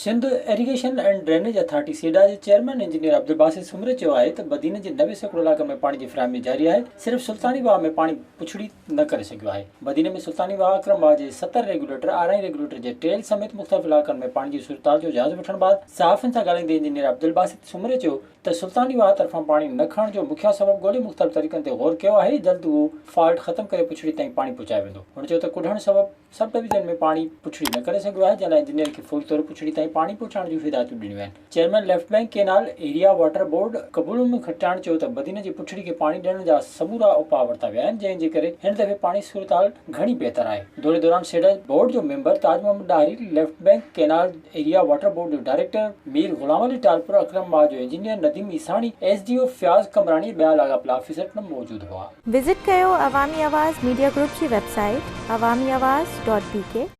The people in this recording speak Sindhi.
Sindh irrigation and drainage authority SIDA جي چيئرمين انجنيئر عبدالباسط سومري چيو آهي ته بدين جي 90% علائقن ۾ پاڻي جي فراهمي جاري آهي، صرف سلطاني واهه ۾ پاڻي پڇڙي نه ڪري سگهيو آهي. بدين ۾ سلطاني واهه، اڪرم واهه جي 70 ريگيوليٽر، آرائين ريگيوليٽر جي ٽيل سميت مختلف علائقن ۾ پاڻي جي صورتحال جو جائزو وٺڻ بعد صحافين سان ڳالهائيندي انجنيئر عبدالباسط سومري چيو ته سلطاني واهه طرفان پاڻي نه کڻڻ جو مکيه سبب ڳولي مختلف طريقن تي غور ڪيو آهي، جلد اهو فالٽ ختم ڪري پڇڙي تائين پاڻي پهچايو ويندو. هن چيو ته ڪڍڻ سبب سب ڊويزن ۾ پاڻي پڇڙي نه ڪري سگهيو آهي، جنهن لاء انجنيئر کي فوري طور پڇڙي تائين پاڻي پهچائڻ جون هدايتون ڏنيون آهن. Chairman left bank canal area water board قبول محمد کٽياڻ چيو ته بدين جي پڇڙي کي پاڻي ڏيڻ جا سمورا اپاء ورتا ويا آهن، جنهن جي ڪري هن دفعي پاڻي صورتحال گهڻي بهتر آهي. دوري دوران سيڊا بورڊ جو member Taj Muhammad Dahri, left bank canal area water board جو ڊائريڪٽر مير غلام علي ٽالپر، اڪرم واهه جو engineer Nadeem Isani, S D O Fayaz Qambrani ۽ ٻيا لاڳاپيل آفيسر پڻ موجود هئا. وزٽ ڪيو عوامي آواز ميڊيا گروپ جي website Awami Awaz dot B K.